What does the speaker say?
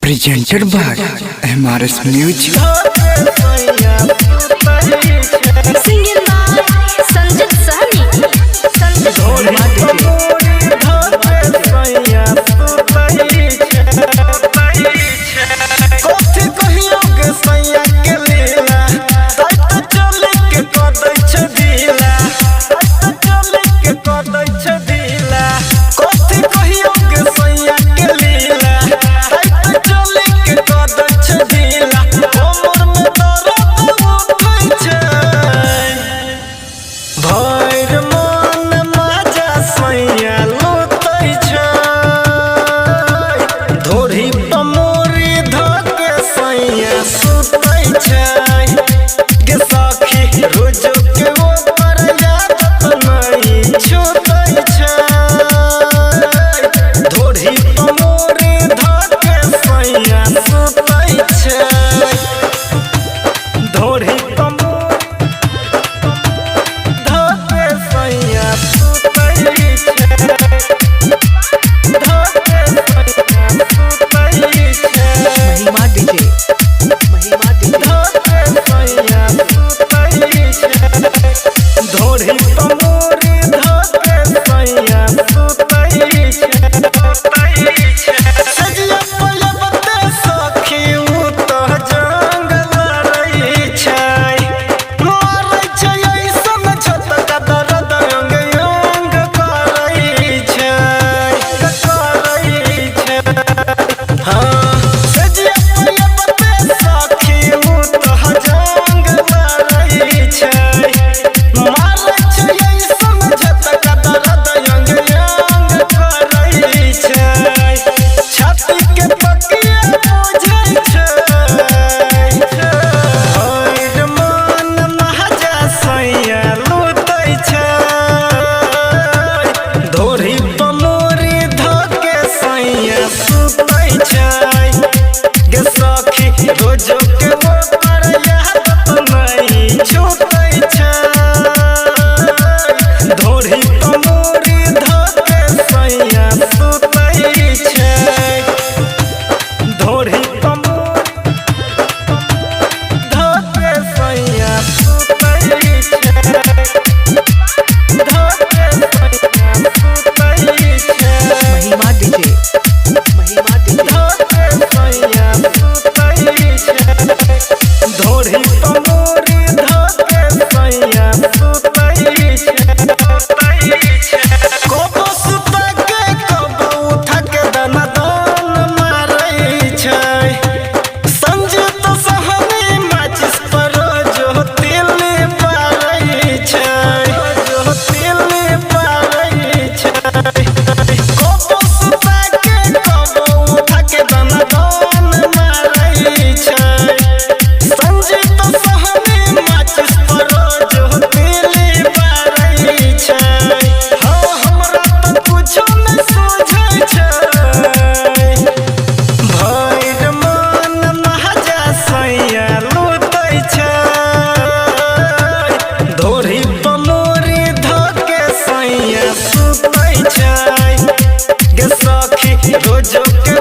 Presented by MRS Music. Singing by Sanjit Sahni. Sanjit Sahni. कथी कहियो गे सैया के लीला, ताइ चले के कदै छै ढीला, ताइ चले के कदै छै ढीला। कथी कहियो गे सैया के लीला, ताइ चले के कदै छै ढीला। कमर में दर्द उठै छै, भरि मन मजा सैया लुटै छै। धोरी पमोरी धके सैया सुतै छै। गे सखी रोज के ऊपर आदत नहीं छूटै छै। धोरी पमोरी धके सैया सुतै छै। धोरी पमोरी धके सैया सुतै छै। धके सैया सुतै छै। महिमा डीजे, महिमा डीजे, धके सैया सुतै छै। धोरी पमोरी धके सैया सुतै छै। सजिया पलबते सखी उ तऽ जंगल रहै छै। मारै छै ऐसन झटका दर्द अंग अंग करै छै, करै छै। हाँ, सजिया पलबते सखी उ तऽ जंगल रहै छै। मारै छै ऐसन झटका दर्द अंग अंग करै छै। छाती के तकिया बुझै छै। भरि मन महजा सैया लुटै छै। धोरी पमोरी धके सैया सुतै छै। गे सखी रोज के ओकर आदत नहीं छूटै छै। धोरी पमोरी धके सैया सुतै छै। धोरी पमोरी धके सैया सुतै छै। धके सैया सुतै छै। महिमा डीजे, महिमा डीजे, धके सैया सुतै छै। धोरी पमोरी धके सैया सुतै छै। कबो सुता के कबो उठा के दना दन मारै छै। संजीत सहनी माचिस पर जो तिल पारै छै, जो तिल पारै छै। कबो सुता के कबो उठा के दना दन मारै छै। संजीत सहनी माचिस पर जो तिल पारै छै। हाँ, हमरा तऽ कुछो नहि सूझै छै। भरि मन महजा सैया लुटै छै। धोरी पमोरी धके सैया सुतै छै। गे सखी रोज के